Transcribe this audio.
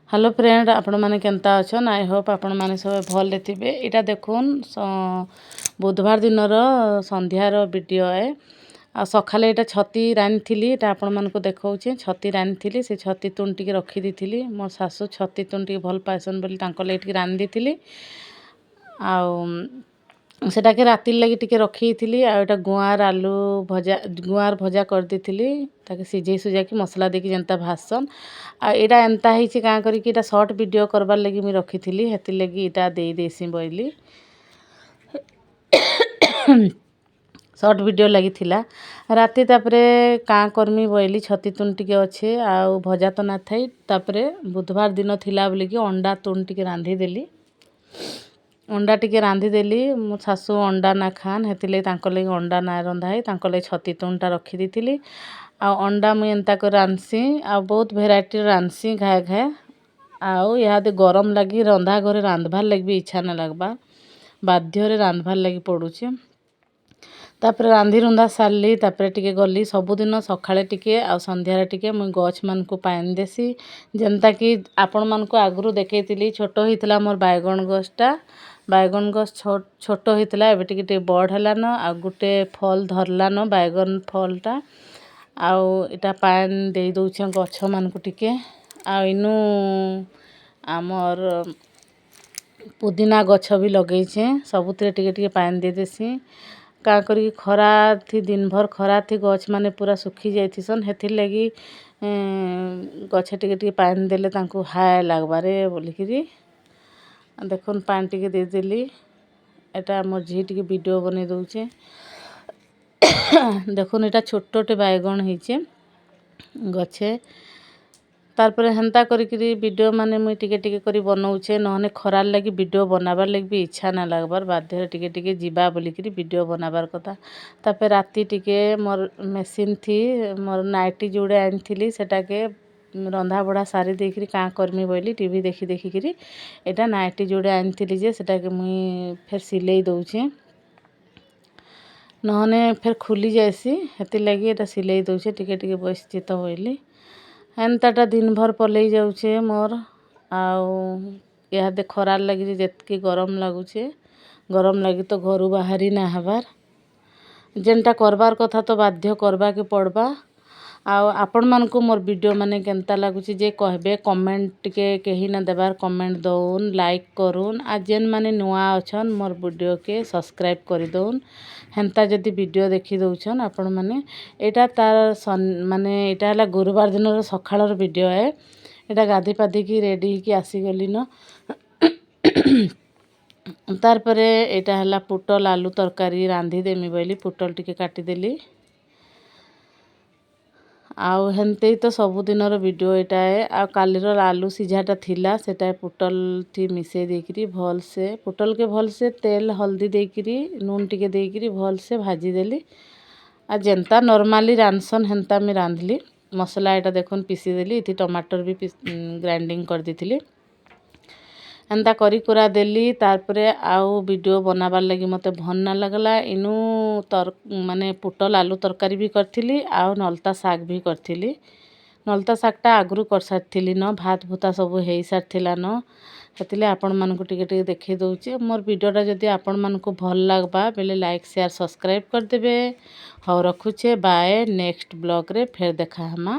Hello friend, ଆପଣମାନେ କେନ୍ତା ଅଛନ୍? I Hope ଆପଣମାନେ ସବୁ ଭଲରେ ଥିବେ। ଏଇଟା ଦେଖୁନ୍, ବୁଧବାର ଦିନର ସନ୍ଧ୍ୟାର ଭିଡ଼ିଓ ଏ। ଆଉ ସକାଳେ ଏଇଟା ଛତି ରାନ୍ଧିଥିଲି, ଏଇଟା ଆପଣମାନଙ୍କୁ ଦେଖାଉଛି। ଛତି ରାନ୍ଧିଥିଲି, ସେ ଛତି ତୁଣ ଟିକେ ରଖିଦେଇଥିଲି। ମୋ ଶାଶୁ ଛତି ତୁଣ ଟିକେ ଭଲ ପାଏସନ୍ ବୋଲି ତାଙ୍କ ଲାଗି ଟିକେ ରାନ୍ଧି ଦେଇଥିଲି। ଆଉ ସେଟାକେ ରାତିର୍ ଲାଗି ଟିକେ ରଖିଥିଲି। ଆଉ ଏଇଟା ଗୁଆଁର ଆଲୁ ଭଜା, ଗୁଆଁର ଭଜା କରିଦେଇଥିଲି। ତାକେ ସିଝେଇ ସୁଝାକି ମସଲା ଦେଇକି ଯେନ୍ତା ଭାଜସନ୍। ଆଉ ଏଇଟା ଏନ୍ତା ହେଇଛି କାଁ କରିକି ଏଇଟା ସର୍ଟ ଭିଡ଼ିଓ କରବାର୍ ଲାଗି ମୁଇଁ ରଖିଥିଲି, ହେଥିର୍ଲାଗି ଏଇଟା ଦେଇ ଦେଇସି ବଇଲି। ସର୍ଟ ଭିଡ଼ିଓ ଲାଗିଥିଲା ରାତି। ତାପରେ କାଁ କର୍ମି ବଇଲି, ଛତି ତୁନ୍ ଟିକେ ଅଛେ ଆଉ ଭଜା ତ ନାଥାଇ। ତାପରେ ବୁଧବାର ଦିନ ଥିଲା ବୋଲିକି ଅଣ୍ଡା ତୁନ୍ ଟିକେ ରାନ୍ଧିଦେଲି। ଅଣ୍ଡା ଟିକେ ରାନ୍ଧିଦେଲି। ମୋ ଶାଶୁ ଅଣ୍ଡା ନା ଖାନ୍, ହେଥିର୍ଲାଗି ତାଙ୍କର୍ ଲାଗି ଅଣ୍ଡା ନା ରନ୍ଧା ହେଇ ତାଙ୍କର୍ ଲାଗି ଛତି ତୁନ୍ଟା ରଖିଦେଇଥିଲି। ଆଉ ଅଣ୍ଡା ମୁଇଁ ଏନ୍ତା କରି ରାନ୍ଧ୍ସି ଆଉ ବହୁତ ଭେରାଇଟିର ରାନ୍ଧ୍ସି ଘାଏ ଘାଏ। ଆଉ ଇହାଦେ ଗରମ ଲାଗି ରନ୍ଧା ଘରେ ରାନ୍ଧବାର୍ ଲାଗି ବି ଇଚ୍ଛା ନା ଲାଗ୍ବା, ବାଧ୍ୟରେ ରାନ୍ଧବାର୍ ଲାଗି ପଡ଼ୁଛେ। ତାପରେ ରାନ୍ଧି ରୁନ୍ଧା ସାରିଲି। ତାପରେ ଟିକେ ଗଲି, ସବୁଦିନ ସକାଳେ ଟିକେ ଆଉ ସନ୍ଧ୍ୟାରେ ଟିକେ ମୁଇଁ ଗଛମାନଙ୍କୁ ପାଏନ୍ ଦେସି। ଯେନ୍ତାକି ଆପଣମାନଙ୍କୁ ଆଗରୁ ଦେଖେଇଥିଲି, ଛୋଟ ହେଇଥିଲା ମୋର୍ ବାଇଗଣ ଗଛଟା। ବାଇଗଣ ଗଛ ଛୋଟ ହେଇଥିଲା, ଏବେ ଟିକେ ଟିକେ ବଡ଼ ହେଲାନ ଆଉ ଗୋଟେ ଫଲ୍ ଧରଲାନ ବାଇଗଣ ଫଲ୍ଟା। ଆଉ ଏଇଟା ପାଏନ୍ ଦେଇ ଦଉଛେଁ ଗଛମାନଙ୍କୁ ଟିକେ। ଆଉ ଇନୁ ଆମର୍ ପୁଦିନା ଗଛ ବି ଲଗେଇଛେଁ, ସବୁଥିରେ ଟିକେ ଟିକେ ପାଏନ୍ ଦେଇଦେସି। କାଁ କରିକି ଖରା ଥି, ଦିନଭର ଖରା ଥି ଗଛ ମାନେ ପୁରା ଶୁଖି ଯାଇଥିସନ୍, ହେଥିର୍ଲାଗି ଗଛ ଟିକେ ଟିକେ ପାଏନ୍ ଦେଲେ ତାଙ୍କୁ ହାଏ ଲାଗ୍ବାରେ ବୋଲିକିରି। ଦେଖୁନ୍, ପାଏନ୍ ଟିକେ ଦେଇଦେଲି। ଏଟା ମୋର୍ ଝି ଟିକେ ଭିଡ଼ିଓ ବନେଇ ଦଉଛେ। ଦେଖୁନ୍, ଏଇଟା ଛୋଟଟେ ବାଇଗଣ ହେଇଛେ ଗଛେ। ତାରପରେ ହେନ୍ତା କରିକିରି ଭିଡ଼ିଓ ମାନେ ମୁଇଁ ଟିକେ ଟିକେ କରି ବନଉଛେ। ନହେଲେ ଖରାର୍ ଲାଗି ଭିଡ଼ିଓ ବନାବାର୍ ଲାଗି ବି ଇଚ୍ଛା ନା ଲାଗ୍ବାର୍, ବାଧ୍ୟରେ ଟିକେ ଟିକେ ଯିବା ବୋଲିକିରି ଭିଡ଼ିଓ ବନାବାର୍ କଥା। ତାପରେ ରାତି ଟିକେ ମୋର୍ ମେସିନ୍ ଥି ମୋର୍ ନାଇଟି ଯୋଡ଼େ ଆଣିଥିଲି, ସେଟାକେ ରନ୍ଧା ବଢ଼ା ସାରି ଦେଇକିରି କାଁ କର୍ମି ବୋଇଲି ଟିଭି ଦେଖି ଦେଖିକିରି ଏଇଟା ନାଇଟି ଯୋଡ଼େ ଆଣିଥିଲି ଯେ ସେଟାକେ ମୁଇଁ ଫେର୍ ସିଲେଇ ଦଉଛେଁ। ନହେଲେ ଫେର୍ ଖୁଲି ଯାଏସି, ହେଥିର୍ଲାଗି ଏଇଟା ସିଲେଇ ଦଉଛେ ଟିକେ ଟିକେ ବସିଛି ତ ବୋଇଲି। ହେନ୍ତାଟା ଦିନଭର ପଲେଇ ଯାଉଛେ ମୋର୍। ଆଉ ଇହାଦେ ଖରାର୍ ଲାଗି ଯେତ୍କି ଗରମ ଲାଗୁଛେ, ଗରମ ଲାଗି ତ ଘରୁ ବାହାରି ନା ହେବାର୍। ଯେନ୍ଟା କରବାର୍ କଥା ତ ବାଧ୍ୟ କରବାକେ ପଡ଼ବା। ଆଉ ଆପଣମାନଙ୍କୁ ମୋର୍ ଭିଡ଼ିଓ ମାନେ କେନ୍ତା ଲାଗୁଛି ଯେ କହିବେ। କମେଣ୍ଟ ଟିକେ କେହି ନା ଦେବାର୍, କମେଣ୍ଟ ଦଉନ୍, ଲାଇକ୍ କରୁନ୍। ଆଉ ଯେନ୍ ମାନେ ନୂଆ ଅଛନ୍, ମୋର୍ ଭିଡ଼ିଓକେ ସବସ୍କ୍ରାଇବ୍ କରିଦଉନ୍, ହେନ୍ତା ଯଦି ଭିଡ଼ିଓ ଦେଖି ଦଉଛନ୍ ଆପଣମାନେ। ଏଇଟା ତାର ମାନେ ଏଇଟା ହେଲା ଗୁରୁବାର ଦିନର ସକାଳର ଭିଡ଼ିଓ ଏ। ଏଇଟା ଗାଧି ପାଧିକି ରେଡ଼ି ହେଇକି ଆସିଗଲିନ। ତାରପରେ ଏଇଟା ହେଲା ପୋଟଲ ଆଲୁ ତରକାରୀ ରାନ୍ଧିଦେମି ବୋଇଲି ପୋଟଲ ଟିକେ କାଟିଦେଲି। ଆଉ ହେନ୍ତି ତ ସବୁଦିନର ଭିଡ଼ିଓ ଏଇଟା ଏ। ଆଉ କାଲିର ଆଲୁ ସିଝାଟା ଥିଲା, ସେଟା ପୋଟଲ ଥି ମିଶେଇ ଦେଇକିରି ଭଲସେ ପୋଟଲକେ ଭଲସେ ତେଲ ହଳଦୀ ଦେଇକିରି, ନୁନ୍ ଟିକେ ଦେଇକିରି ଭଲସେ ଭାଜିଦେଲି। ଆଉ ଯେନ୍ତା ନର୍ମାଲି ରାନ୍ଧସନ୍, ହେନ୍ତା ମୁଇଁ ରାନ୍ଧଲି। ମସଲା ଏଇଟା ଦେଖୁନ୍ ପିସିଦେଲି, ଏଥି ଟମାଟର ବି ଗ୍ରାଇଣ୍ଡିଙ୍ଗ କରିଦେଇଥିଲି। ଏନ୍ତା କରି କୁରା ଦେଲି। ତାରପରେ ଆଉ ଭିଡ଼ିଓ ବନାବାର୍ ଲାଗି ମୋତେ ଭଲ୍ ନା ଲାଗଲା। ଇନୁ ତର ମାନେ ପୋଟଲ ଆଲୁ ତରକାରୀ ବି କରିଥିଲି ଆଉ ନଲତା ଶାଗ ବି କରିଥିଲି। ନଲତା ଶାଗଟା ଆଗରୁ କରିସାରିଥିଲି ନ, ଭାତ ଭୁତା ସବୁ ହେଇସାରିଥିଲା ନ, ହେଥିଲାଗି ଆପଣମାନଙ୍କୁ ଟିକେ ଟିକେ ଦେଖେଇ ଦଉଛି। ମୋର୍ ଭିଡ଼ିଓଟା ଯଦି ଆପଣମାନଙ୍କୁ ଭଲ ଲାଗ୍ବା ବେଲେ ଲାଇକ୍, ସେୟାର, ସବସ୍କ୍ରାଇବ୍ କରିଦେବେ। ହଉ, ରଖୁଛେ, ବାଏ। ନେକ୍ସଟ ବ୍ଲଗ୍ରେ ଫେର୍ ଦେଖା ହେମା।